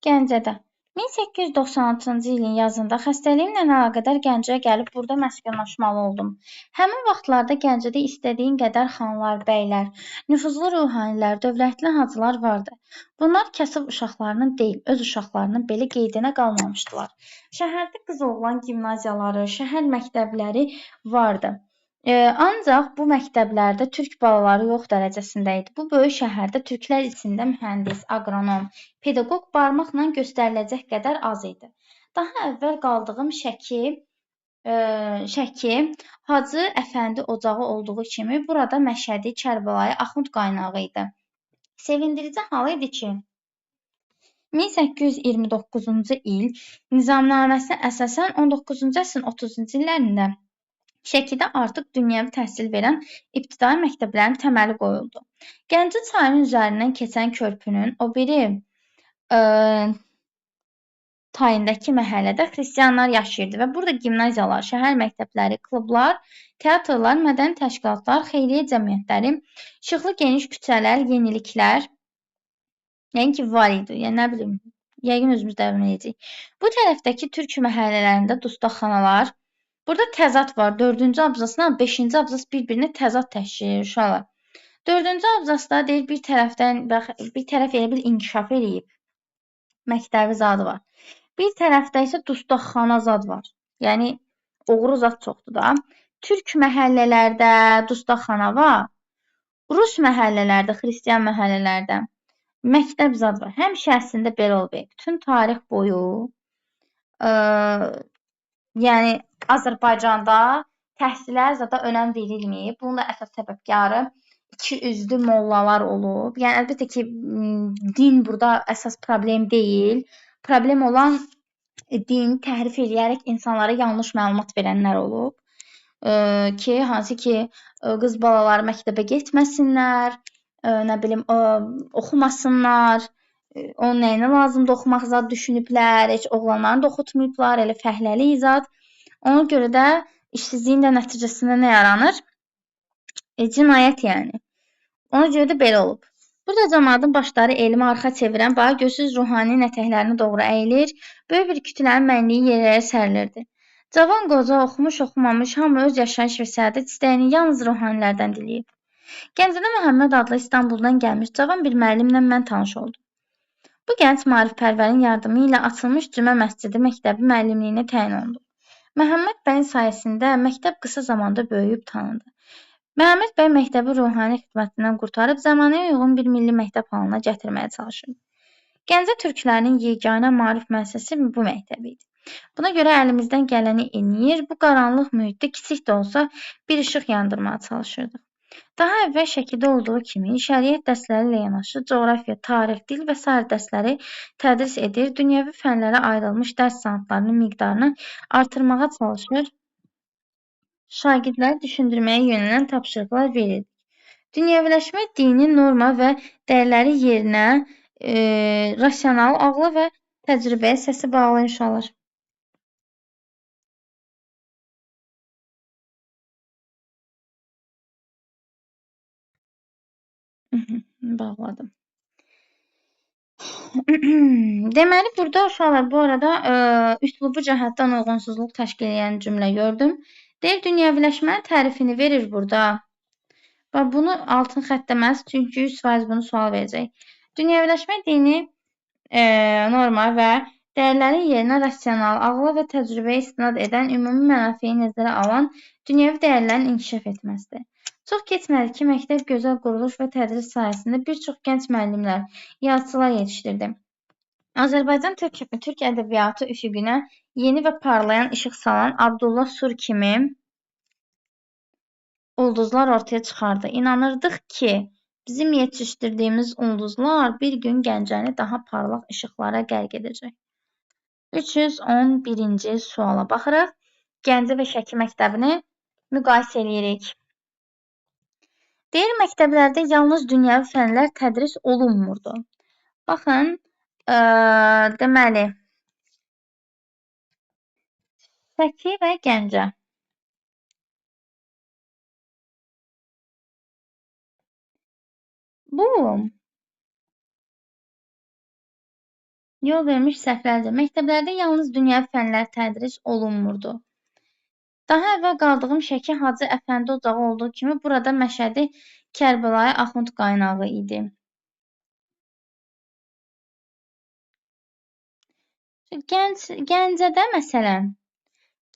Gəncədə 1896-cı ilin yazında xəstəliyimlə əlaqədar Gəncəyə gəlib burada məskunlaşmalı oldum. Həmin vaxtlarda Gəncədə istədiyin qədər xanlar, bəylər, nüfuzlu ruhanilər, dövlətli hacılar vardı. Bunlar kasıb uşaqlarının deyil, öz uşaqlarının belə qeydinə qalmamışdılar. Şəhərdə qız-oğlan gimnaziyaları, şəhər məktəbləri vardı. Ancaq bu məktəblərdə türk balaları yox dərəcəsində idi. Bu böyük şəhərdə türklər içində mühəndis, aqronom, pedaqoq barmaqla göstəriləcək qədər az idi. Daha əvvəl qaldığım Şəki Hacı Əfəndi ocağı olduğu kimi burada Məşədi, Kərbəlayı, Axund qaynağı idi. Sevindirici hal idi ki, 1829-cu il nizamnaməsinə əsasən 19-cu əsrin 30-cu illərində Şəkidə artıq dünyəvi təhsil verən ibtidai məktəblərin təməli qoyuldu. Gəncə çayının üzərindən keçən körpünün o biri tayındakı məhəllədə xristianlar yaşayırdı və burada gimnaziyalar, şəhər məktəbləri, klublar, teatrlar, mədəni təşkilatlar, xeyriyyə cəmiyyətləri, işıqlı geniş küçələr, yeniliklər, yəni ki, var idi, yəni nə bilim, yəqin özümüz davam edəcəyik. Bu tərəfdəki türk məhəllələrində dustaqxanalar, burada təzad var. 4-cü abzasla 5-ci abzas bir-birinə təzad təşkil edir uşaqlar. 4-cü abzasda deyir, bir tərəfdən, bax, bir tərəf elə bil inkişaf eləyib, məktəbi zadı var. Bir tərəfdə isə dustaqxana zad var. Yəni, oğru zad çoxdur da. Türk məhəllələrdə dustaqxana var. Rus məhəllələrdə, xristian məhəllələrdə məktəb zad var. Həmişə əslində belə olub. Bütün tarix boyu, yəni, Azərbaycanda təhsilə zada önəm verilməyib. Bunun da əsas səbəbkarı iki üzlü mollalar olub. Yəni, əlbəttə ki, din burada əsas problem deyil. Problem olan din təhrif eləyərək insanlara yanlış məlumat verənlər olub. Ki, hansı ki, qız balaları məktəbə getməsinlər, nə bilim, oxumasınlar, onun nəyinə lazımdır oxumaq zad düşünüblər, heç oğlanlarını da oxutmayıblar, elə fəhləlik zad. Ona görə də işsizliyin də nəticəsində nə yaranır? Cinayət yəni. Ona görə də belə olub. Burada camaatın başları elmi arxa çevirən, bax, görürsünüz, ruhani ətəklərinə doğru əyilir, böyük bir kütlənin mənliyi yerlərə sərilirdi. Cavan qoca, oxumuş, oxumamış, hamı öz yaşayış və səadət istəyini yalnız ruhanilərdən diləyib. Gəncədə Məhəmməd adlı İstanbuldan gəlmiş cavan bir müəllimlə mən tanış oldum. Bu gənc maarifpərvərin yardımı ilə açılmış Cümə məscidi məktəbi müəllimliyinə təyin olundu. Məhəmməd bəyin sayəsində məktəb qısa zamanda böyüyüb tanındı. Məhəmməd bəy məktəbi ruhani xidmətindən qurtarıb zəmanəyə uyğun bir milli məktəb halına gətirməyə çalışırdı. Gəncə türklərinin yeganə maarif müəssisəsi bu məktəb idi. Buna görə əlimizdən gələni eləyir, bu qaranlıq mühitdə kiçik də olsa bir işıq yandırmağa çalışırdıq. Daha əvvəl Şəkidə olduğu kimi şəriət dərsləri ilə yanaşı coğrafiya, tarix, dil və sair dərsləri tədris edir, dünyəvi fənlərə ayrılmış dərs saatlarının miqdarını artırmağa çalışır, şagirdləri düşündürməyə yönələn tapşırıqlar verirdik. Dünyəviləşmə dini norma və dəyərləri yerinə rasional ağla və təcrübəyə səsi bağlı inşallah. Bağladım. Deməli, burada uşaqlar, bu arada üslubu cəhətdən uyğunsuzluq təşkil edən cümlə gördüm. Deyir, dünyəviləşmənin tərifini verir burada. Bax, bunu altın xətt deməz, çünki 100% bunu sual verəcək. Dünyəviləşmə dini norma və dəyərlərin yerinə rasional, ağla və təcrübəyə istinad edən, ümumi mənafeyi nəzərə alan dünyəvi dəyərlərin inkişaf etməsidir. Çox keçmədi ki, məktəb gözəl quruluş və tədris sayəsində bir çox gənc müəllimlər, yazıçılar yetişdirdi. Azərbaycan türk ədəbiyyatı üfüqünə yeni və parlayan işıq salan Abdullah Sur kimi ulduzlar ortaya çıxardı. İnanırdıq ki, bizim yetişdirdiyimiz ulduzlar bir gün Gəncəni daha parlaq işıqlara qərq edəcək. 311-ci suala baxırıq. Gəncə və Şəki məktəbini müqayisə eləyirik. Deyir, məktəblərdə yalnız dünyəvi fənlər tədris olunmurdu. Baxın, deməli, Şəki və Gəncə. Bu Yol verilmiş səhvlərdir. Məktəblərdə yalnız dünyəvi fənlər tədris olunmurdu. Daha əvvəl qaldığım Şəki Hacı Əfəndi ocağı olduğu kimi burada Məşədi Kərbəlayı Axund qaynağı idi. Gəncədə məsələn,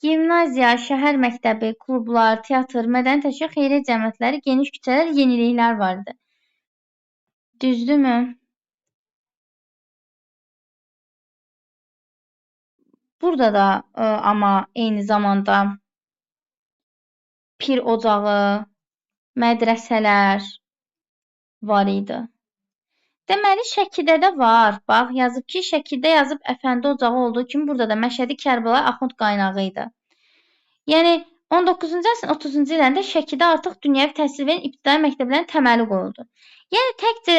gimnaziya, şəhər məktəbi, klublar, teatr, mədəni təşkil, xeyriyyə cəmiyyətləri, geniş küçələr, yeniliklər vardı. Düzdürmü? Burada da amma eyni zamanda pir ocağı, mədrəsələr var idi. Deməli, Şəkidə də var. Bax, yazıb ki, Şəkidə yazıb Əfəndi ocağı olduğu kimi burada da Məşədi Kərbəlayı Axund qaynağı idi. Yəni, 19-cu əsrin 30-cu illərində Şəkidə artıq dünyəvi təhsil verən ibtidai məktəblərin təməli qoyuldu. Yəni, təkcə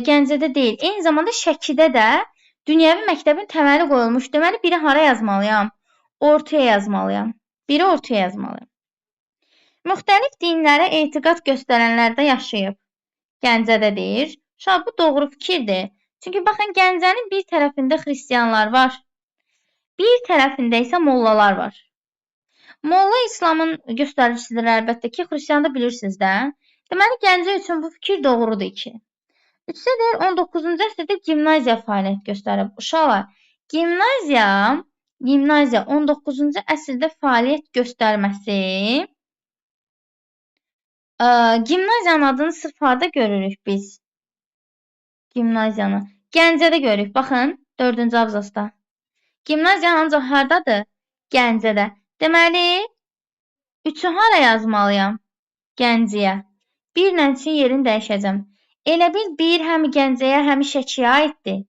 Gəncədə deyil, eyni zamanda Şəkidə də dünyəvi məktəbin təməli qoyulmuş. Deməli, biri hara yazmalıyam? Ortaya yazmalıyam. Biri ortaya yazmalıyam. Müxtəlif dinlərə etiqad göstərənlər də yaşayıb. Gəncədə deyir. Uşaq, bu doğru fikirdir. Çünki baxın, Gəncənin bir tərəfində xristianlar var, bir tərəfində isə mollalar var. Molla İslamın göstəricisidir əlbəttə ki, xristian da bilirsiniz də. Deməli, Gəncə üçün bu fikir doğrudur ki. Üçsə deyir, 19-cu əsrdə gimnaziya fəaliyyət göstərib. Uşaqlar, gimnaziya 19-cu əsrdə fəaliyyət göstərməsi, gimnaziyanın adını sırf harda görürük biz? Gimnaziyanı. Gəncədə görürük. Baxın, 4-cü abzasda. Gimnaziya ancaq hardadır? Gəncədə. Deməli, 3-ü hara yazmalıyam? Gəncəyə. 1 ilə 3-ün yerini dəyişəcəm. Elə bil 1 həm Gəncəyə, həm Şəkiyə aiddir.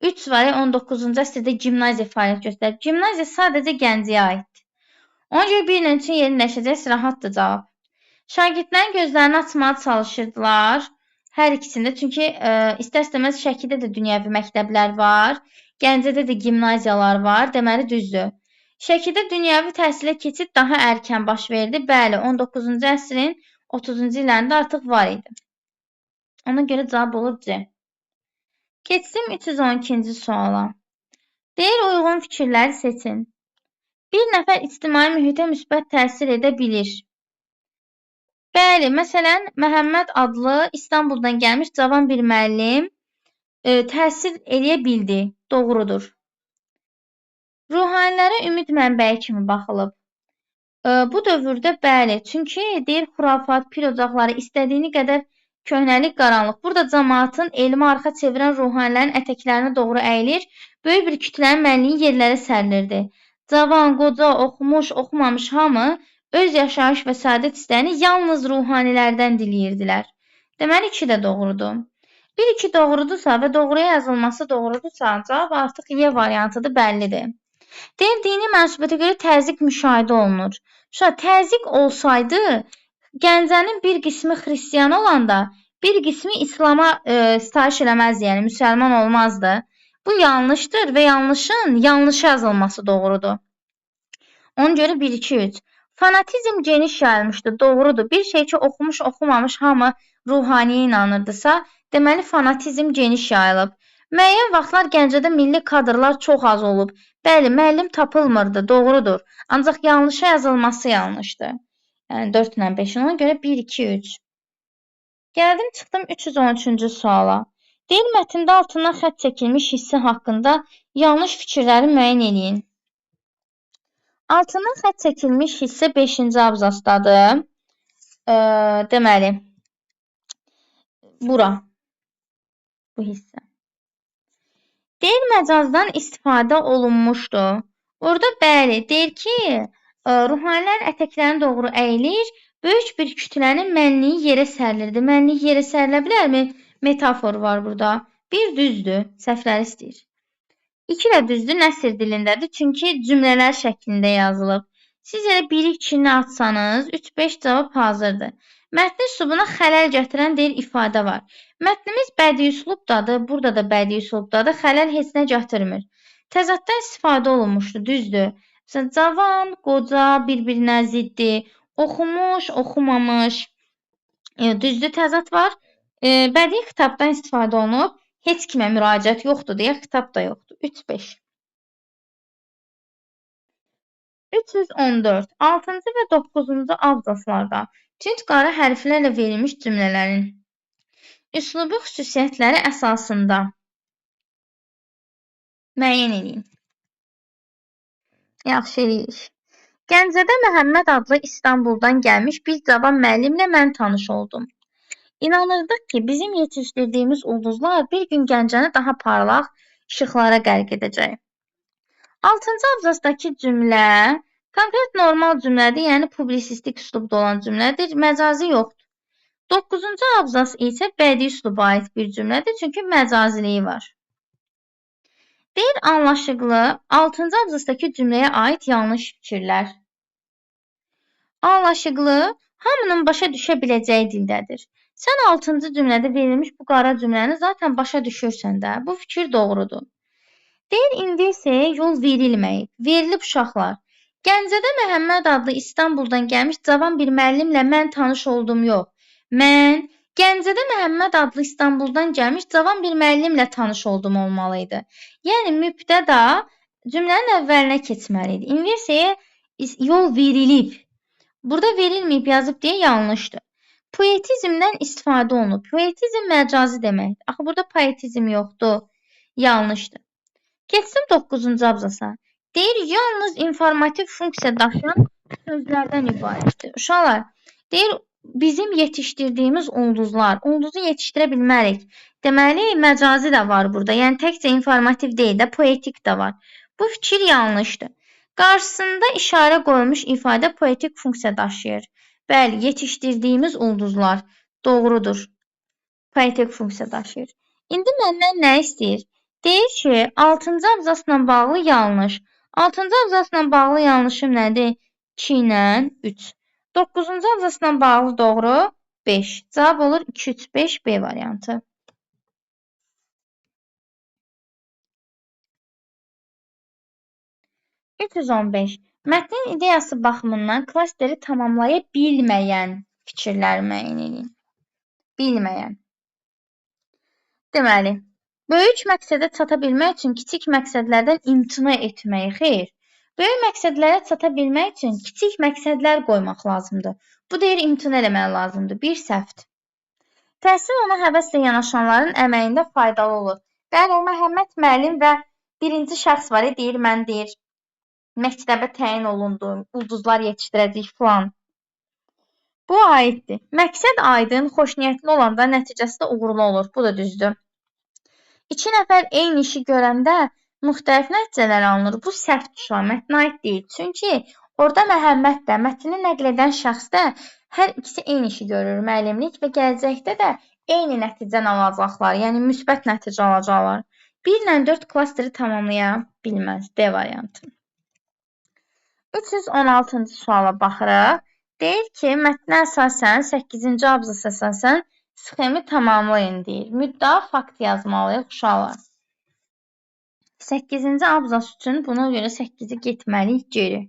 3 var, 19-cu əsrdə gimnaziya fəaliyyət göstərir. Gimnaziya sadəcə Gəncəyə aiddir. Ona görə 1 ilə 3-ün yerini dəyişəcək, rahatdır cavab. Şagirdlərin gözlərini açmağa çalışırdılar. Hər ikisində. Çünki istər-istəməz Şəkidə də dünyəvi məktəblər var, Gəncədə də gimnaziyalar var. Deməli, düzdür. Şəkidə dünyəvi təhsilə keçid daha erkən baş verdi. Bəli, 19-cu əsrin 30-cu illərində artıq var idi. Ona görə cavab olur C. Keçdim 312-ci suala. Deyir, uyğun fikirləri seçin. Bir nəfər ictimai mühitə müsbət təsir edə bilir. Bəli, məsələn, Məhəmməd adlı İstanbuldan gəlmiş cavan bir müəllim təsir eləyə bildi. Doğrudur. Ruhanilərə ümid mənbəyi kimi baxılıb. Bu dövrdə bəli, çünki deyir, xurafat, pir ocaqları istədiyini qədər köhnəlik, qaranlıq. Burada cəmaatın elmi arxa çevirən ruhanilərin ətəklərinə doğru əyilir, böyük bir kütlənin mənliyi yerlərə sərilirdi. Cavan, qoca, oxumuş, oxumamış hamı öz yaşayış və səadət istəyini yalnız ruhanilərdən diləyirdilər. Deməli, 2 də doğrudur. 1-2 doğrudursa və doğruya yazılması doğrudursa, cavab artıq Y variantıdır, bəllidir. Deyir, dini mənsubiyyətə görə təzyiq müşahidə olunur. Uşaq, təzyiq olsaydı, Gəncənin bir qismi xristian olanda, bir qismi İslama sitayiş eləməzdi, yəni müsəlman olmazdı. Bu yanlışdır və yanlışın yanlışa yazılması doğrudur. Ona görə 1, 2, 3. Fanatizm geniş yayılmışdı, doğrudur. Bir şey ki, oxumuş, oxumamış hamı ruhaniyə inanırdısa, deməli fanatizm geniş yayılıb. Müəyyən vaxtlar Gəncədə milli kadrlar çox az olub. Bəli, müəllim tapılmırdı, doğrudur. Ancaq yanlışa yazılması yanlışdır. Yəni 4 ilə 5-in, ona görə 1, 2, 3. Gəldim, çıxdım 313-cü suala. Deyir, mətndə altından xətt çəkilmiş hissə haqqında yanlış fikirləri müəyyən eləyin. Altından xətt çəkilmiş hissə 5-ci abzasdadır. Deməli, bura, bu hissə. Deyir, məcazdan istifadə olunmuşdu. Orada bəli, deyir ki, ruhanilər ətəklərini doğru əyilir, böyük bir kütlənin mənliyi yerə sərilirdi. Mənlik yerə sərilə bilərmi? Metafor var burada. Bir düzdür, səhvləri istəyir. 2 də düzdür, nəsr dilindədir. Çünki cümlələr şəklində yazılıb. Siz elə 1-i 2-ni atsanız, 3-5 cavab hazırdır. Mətnin üslubuna xələl gətirən deyir ifadə var. Mətnimiz bədii üslubdadır, burada da bədii üslubdadır. Xələl heç nə gətirmir. Təzaddan istifadə olunmuşdu, düzdür. Məsələn, cavan, qoca bir-birinə ziddir. Oxumuş, oxumamış. Düzdür, təzad var. Bədii xitabdan istifadə olunub. Heç kimə müraciət yoxdur deyə xitab da yoxdur. 3, 5. 314. 6-cı və 9-cu abzaslarda tünd qara hərflərlə verilmiş cümlələrin üslubi xüsusiyyətləri əsasında müəyyən eləyin. Yaxşı eləyirik. Gəncədə Məhəmməd adlı İstanbuldan gəlmiş bir cavan müəllimlə mən tanış oldum. İnanırdıq ki, bizim yetişdirdiyimiz ulduzlar bir gün Gəncəni daha parlaq işıqlara qərq edəcək. 6-cı abzasdakı cümlə konkret normal cümlədir, yəni publisistik üslubda olan cümlədir, məcazi yoxdur. 9-cu abzas isə bədii üsluba aid bir cümlədir, çünki məcaziliyi var. Deyir anlaşıqlı 6-cı abzasdakı cümləyə aid yanlış fikirlər. Anlaşıqlı hamının başa düşə biləcəyi dildədir. Sən 6-cı cümlədə verilmiş bu qara cümləni zaten başa düşürsən də, bu fikir doğrudur. Deyir inversiyaya yol verilməyib, verilib uşaqlar. Gəncədə Məhəmməd adlı İstanbuldan gəlmiş cavan bir müəllimlə mən tanış oldum yox. Mən Gəncədə Məhəmməd adlı İstanbuldan gəlmiş cavan bir müəllimlə tanış oldum olmalı idi. Yəni mübtəda cümlənin əvvəlinə keçməli idi. İnversiyaya yol verilib. Burada verilməyib yazıb deyə yanlışdır. Poetizmdən istifadə olunub. Poetizm məcazi deməkdir. Axı burada poetizm yoxdur. Yanlışdır. Keçdim 9-cu abzasa. Deyir, yalnız informativ funksiya daşıyan sözlərdən ibarətdir. Uşaqlar, deyir, bizim yetişdirdiyimiz ulduzlar, ulduzu yetişdirə bilmərik. Deməli, məcazi də var burada. Yəni, təkcə informativ deyil də, poetik də var. Bu fikir yanlışdır. Qarşısında işarə qoyulmuş ifadə poetik funksiya daşıyır. Bəli, yetişdirdiyimiz ulduzlar doğrudur. Poetik funksiya daşıyır. İndi məndən nə istəyir? Deyir ki, 6-cı abzasla bağlı yanlış. 6-cı abzasla bağlı yanlışım nədir? 2 ilə 3. 9-cu abzasla bağlı doğru 5. Cavab olur 2, 3, 5 B variantı. 315. Mətnin ideyası baxımından klasteri tamamlaya bilməyən fikirləri müəyyən edin. Bilməyən. Deməli, böyük məqsədə çata bilmək üçün kiçik məqsədlərdən imtina etmək xeyr. Böyük məqsədlərə çata bilmək üçün kiçik məqsədlər qoymaq lazımdır. Bu deyir, imtina eləmək lazımdır. Bir səhvdir. Təhsil ona həvəslə yanaşanların əməyində faydalı olur. Bəli, o Məhəmməd müəllim və birinci şəxs var, deyir, mən deyir, məktəbə təyin olundum, ulduzlar yetişdirəcəyik filan. Bu aiddir. Məqsəd aydın, xoşniyyətli olanda nəticəsi də uğurlu olur. Bu da düzdür. İki nəfər eyni işi görəndə müxtəlif nəticələr alınır. Bu səhv uşaq, mətnə aid deyil. Çünki orada Məhəmməd də, mətni nəql edən şəxs də hər ikisi eyni işi görür, müəllimlik və gələcəkdə də eyni nəticəni alacaqlar. Yəni müsbət nəticə alacaqlar. 1 ilə 4 klasteri tamamlaya bilməz. D variantı. 316-cı suala baxırıq. Deyir ki, mətnə əsasən 8-ci abzasa əsasən sxemi tamamlayın deyir. Müddəa fakt yazmalıyıq uşaqlar. 8-ci abzas üçün buna görə 8-i getməliyik geri.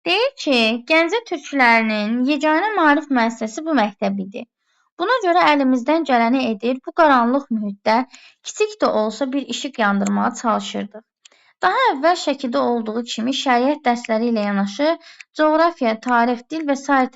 Deyir ki, Gəncə türklərinin yeganə maarif müəssisəsi bu məktəb idi. Buna görə əlimizdən gələni edir, bu qaranlıq mühitdə kiçik də olsa bir işıq yandırmağa çalışırdıq. Daha əvvəl Şəkidə olduğu kimi şəriət dərsləri ilə yanaşı coğrafiya, tarix, dil və sair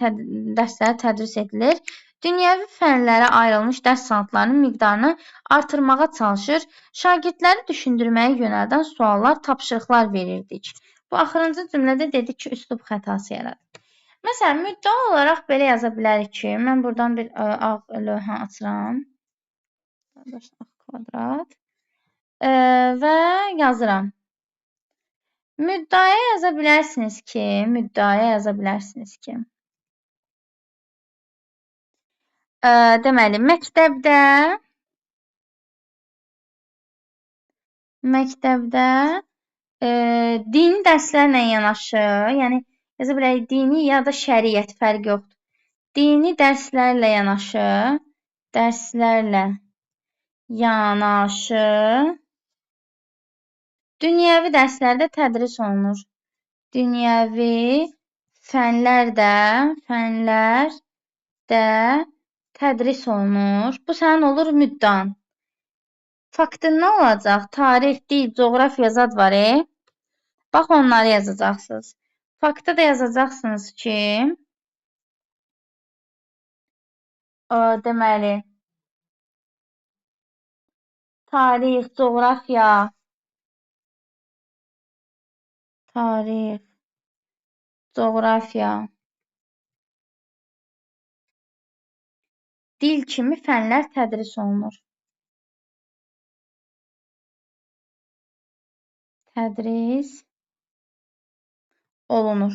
dərsləri tədris edilir. Dünyəvi fənlərə ayrılmış dərs saatlarının miqdarını artırmağa çalışır, şagirdləri düşündürməyə yönəldən suallar, tapşırıqlar verirdik. Bu axırıncı cümlədə dedik ki, üslub xətası yaradır. Məsələn, müddəa olaraq belə yaza bilərik ki, mən buradan bir ağ lövhə açıram. Ağ kvadrat. Və yazıram. Müddəaya yaza bilərsiniz ki, müddəaya yaza bilərsiniz ki, deməli, məktəbdə dini dərslərlə yanaşı, yəni yaza bilərik dini ya da şəriət, fərqi yoxdur. Dini dərslərlə yanaşı, dünyəvi dərslərdə tədris olunur. Dünyəvi fənlər də tədris olunur. Bu sənin olur müddan. Faktın nə olacaq? Tarix, dil, coğrafiya zad var. Bax, onları yazacaqsınız. Faktda da yazacaqsınız ki, deməli, tarix, coğrafiya, tarix, coğrafiya, dil kimi fənlər tədris olunur. Tədris olunur.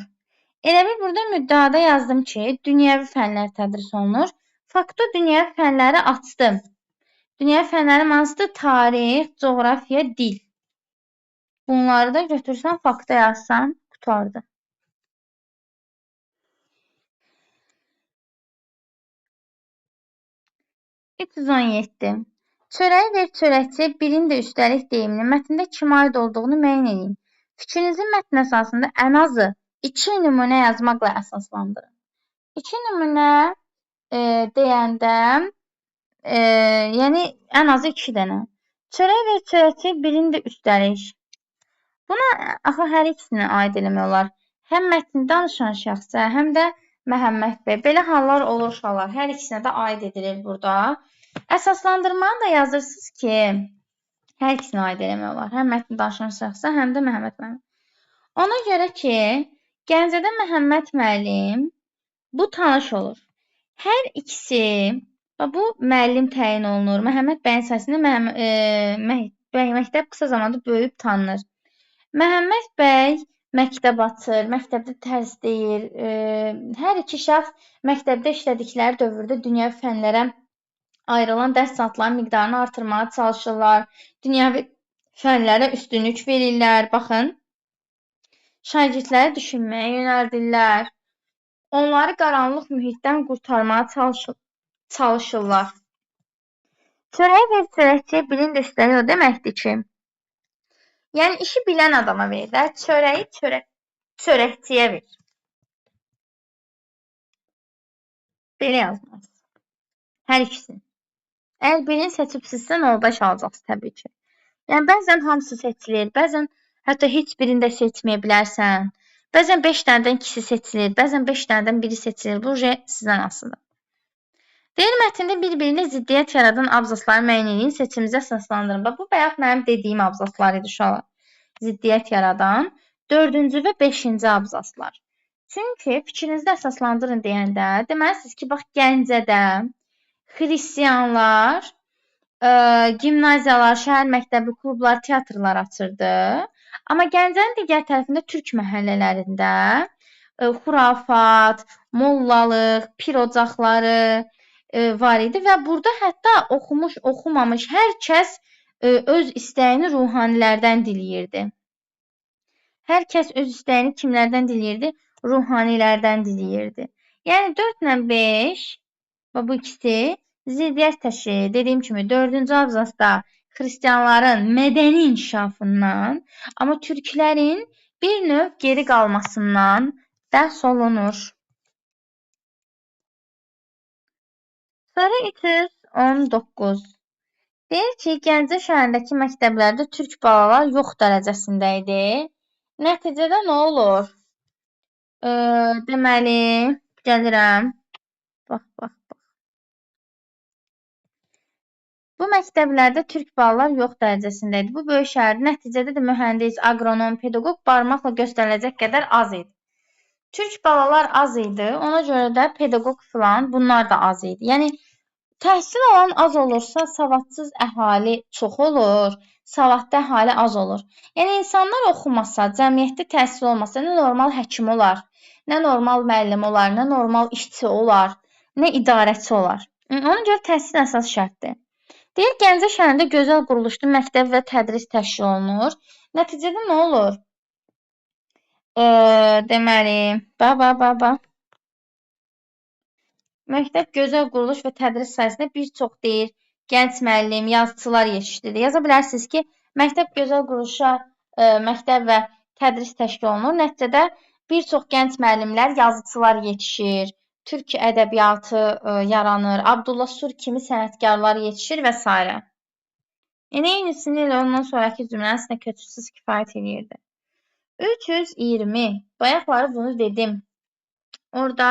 Elə bil burada müddəada yazdım ki, dünyəvi fənlər tədris olunur. Faktda dünyəvi fənləri açdım. Dünyəvi fənlərim hansıdır? Tarix, coğrafiya, dil. Bunları da götürsən, faktda yazsan, qurtardı. 317. Çörəyi ver çörəkçiyə, birin də üstəlik deyimini mətndə kimə aid olduğunu müəyyən edin. Fikrinizi mətn əsasında ən azı 2 nümunə yazmaqla əsaslandırın. 2 nümunə deyəndə, yəni ən azı 2 dənə. Çörək ver çörəkçiyə, birin də üstəlik. Buna axı hər ikisinə aid eləmək olar. Həm mətni danışan şəxsə, həm də Məhəmməd bəy. Belə hallar olur uşaqlar. Hər ikisinə də aid edilir burada. Əsaslandırmanı da yazırsınız ki, hər ikisinə aid eləmək olar. Həm mətni danışan şəxsə, həm də Məhəmməd müəllim. Ona görə ki, Gəncədə Məhəmməd müəllim bu tanış olur. Hər ikisi, bu müəllim təyin olunur. Məhəmməd bəyin sayəsində məktəb qısa zamanda böyüyüb tanınır. Məhəmməd bəy məktəb açır, məktəbdə dərs deyir. Hər iki şəxs məktəbdə işlədikləri dövrdə dünyəvi fənlərə ayrılan dərs saatlarının miqdarını artırmağa çalışırlar. Dünyəvi fənlərə üstünlük verirlər. Baxın, şagirdləri düşünməyə yönəldirlər. Onları qaranlıq mühitdən qurtarmağa çalışırlar. Çörəyi ver çörəkçiyə, birin də üstəlik o deməkdir ki, yəni işi bilən adama ver də, çörəyi çörəkçiyə ver. Belə yazmalısınız. Hər ikisini. Əgər birini seçibsinizsə, 0,5 alacaqsınız təbii ki. Yəni bəzən hamısı seçilir, bəzən hətta heç birini də seçməyə bilərsən. Bəzən 5 dənədən ikisi seçilir, bəzən 5 dənədən biri seçilir. Bu sizdən asılıdır. Deyir, mətndə bir-birinə ziddiyyət yaradan abzasları müəyyən edin, seçiminizi əsaslandırın. Bax, bu bayaq mənim dediyim abzaslar idi uşaqlar. Ziddiyyət yaradan 4-cü və 5-ci abzaslar. Çünki fikrinizi əsaslandırın deyəndə, deməlisiniz ki, bax, Gəncədə xristianlar gimnaziyalar, şəhər məktəbi, klublar, teatrlar açırdı. Amma Gəncənin digər tərəfində türk məhəllələrində xurafat, mollalıq, pir ocaqları var idi və burada hətta oxumuş, oxumamış hər kəs öz istəyini ruhanilərdən diləyirdi. Hər kəs öz istəyini kimlərdən diləyirdi? Ruhanilərdən diləyirdi. Yəni 4 ilə 5, bu ikisi ziddiyyət təşkil edir. Dediyim kimi 4-cü abzasda xristianların mədəni inkişafından, amma türklərin bir növ geri qalmasından bəhs olunur. Soru 319. Deyir ki, Gəncə şəhərindəki məktəblərdə türk balalar yox dərəcəsində idi. Nəticədə nə olur? Deməli, gəlirəm. Bax, bax, bax. Bu məktəblərdə türk balalar yox dərəcəsində idi. Bu böyük şəhərdə nəticədə də mühəndis, aqronom, pedaqoq barmaqla göstəriləcək qədər az idi. Türk balalar az idi, ona görə də pedaqoq filan bunlar da az idi. Yəni, təhsil alan az olursa, savadsız əhali çox olur, savadlı əhali az olur. Yəni, insanlar oxumasa, cəmiyyətdə təhsil olmasa, nə normal həkim olar, nə normal müəllim olar, nə normal işçi olar, nə idarəçi olar. Ona görə təhsil əsas şərtdir. Deyir, Gəncə şəhərində gözəl quruluşlu məktəb və tədris təşkil olunur. Nəticədə nə olur? Deməli, ba. Məktəb gözəl quruluş və tədris sayəsində bir çox deyir, gənc müəllim, yazıçılar yetişdirir. Yaza bilərsiniz ki, məktəb gözəl quruluşa, məktəb və tədris təşkil olunur. Nəticədə bir çox gənc müəllimlər, yazıçılar yetişir, türk ədəbiyyatı yaranır, Abdullah Sur kimi sənətkarlar yetişir və s. Yəni, eynisini elə ondan sonraki cümlə əslində köçüsüz kifayət eləyirdi. 320. Bayaqları bunu dedim. Orada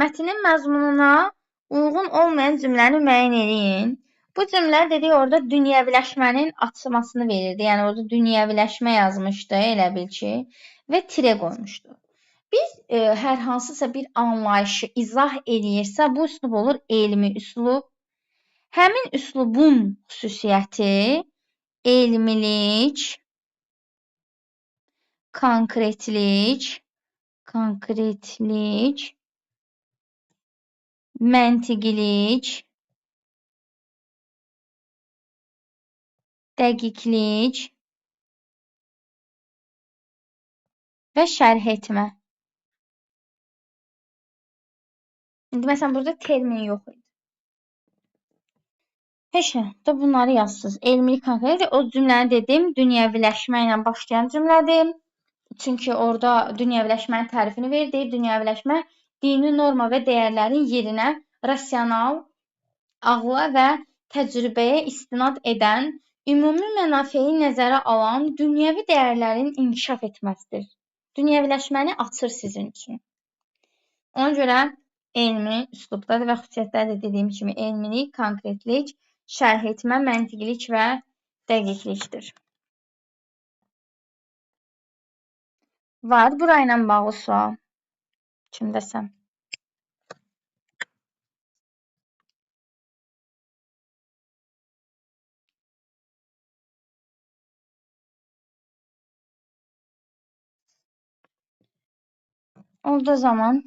mətnin məzmununa uyğun olmayan cümləni müəyyən eləyin. Bu cümlə dedik orada dünyəviləşmənin açılmasını verirdi. Yəni orada dünyəviləşmə yazmışdı elə bil ki və tire qoymuşdu. Biz hər hansısa bir anlayışı izah eləyirsə, bu üslub olur elmi üslub. Həmin üslubun xüsusiyyəti elmilik, konkretlik, məntiqilik, dəqiqlik və şərh etmə. İndi məsələn, burada termin yox idi. Heç nə, da bunları yazsınız. Elmilik, konkretlik, o cümləni dedim, dünyəviləşmə ilə başlayan cümlədir. Çünki orada dünyəviləşmənin tərifini verir. Deyir, dünyəviləşmə dini norma və dəyərlərin yerinə rasional, ağla və təcrübəyə istinad edən, ümumi mənafeyi nəzərə alan dünyəvi dəyərlərin inkişaf etməsidir. Dünyəviləşməni açır sizin üçün. Ona görə elmi üslubdadır və xüsusiyyətləri də dediyim kimi elmilik, konkretlik, şərh etmə, məntiqilik və dəqiqlikdir. Var burayla bağlı sual. Kimdəsən? Olduğu zaman